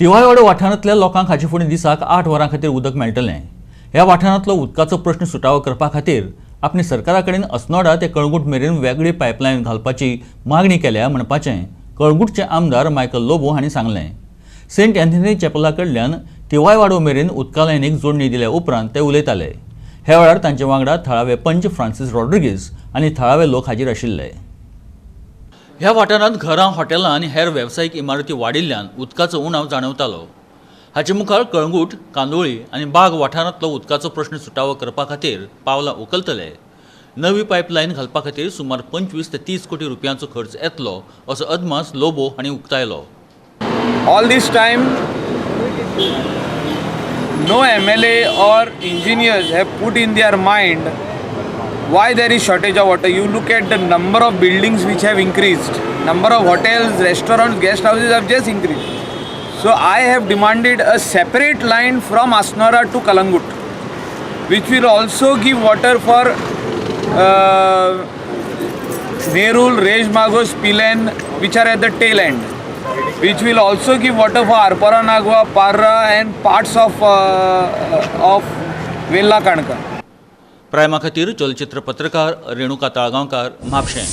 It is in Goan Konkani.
तिवायवाडो वाठारांतल्या लोकांक हाचे फुडें दिसाक 8 वरां खातीर उदक मेळटलें. ह्या वाठारांतलो उदकाचो प्रश्न सुटावो करपा खातीर आपणे सरकारा कडेन अस्नोडा ते कळंगूट मेरेन वेगळी पायपलायन घालपाची मागणी केल्या म्हणपाचें कळंगूटचे आमदार मायकल लोबो हांणी सांगलें. सेंट अँथनी चॅपला कडल्यान तिवायवाडो मेरेन उदका लायनीक जोडणी दिल्या उपरांत ते उलयताले. ह्या वेळार तांचे वांगडा थळावे पंच फ्रांसीस रॉड्रिगीस आनी थळावे लोक हाजीर आशिल्ले. ह्या वाठारांत घरां, हॉटेलां आनी हेर वेवसायीक इमारती वाडिल्ल्यान उदकाचो उणाव जाणवतालो. हाचे मुखार कळंगूट, कांदोळी आनी बाग वाठारांतलो उदकाचो प्रश्न सुटावो करपा खातीर पावलां उखलतले. नवी पायपलायन घालपा खातीर सुमार 25 ते 30 कोटी रुपयांचो खर्च येतलो असो अदमास लोबो हांणी उक्तायलो. All this time, no MLA or engineers have put in their mind why there is shortage of water. You look at the number of buildings which have increased, number of hotels, restaurants, guest houses have just increased. So I have demanded a separate line from Asnora to Kalangut, which will also give water for Nerul, Reis Magos, Pilen, which are at the tail end, which will also give water for Arpora Nagwa, Parra and parts of Vella Kanka. प्रायमा खातीर चलचित्र पत्रकार रेणुका ताळगांवकार, म्हापशें.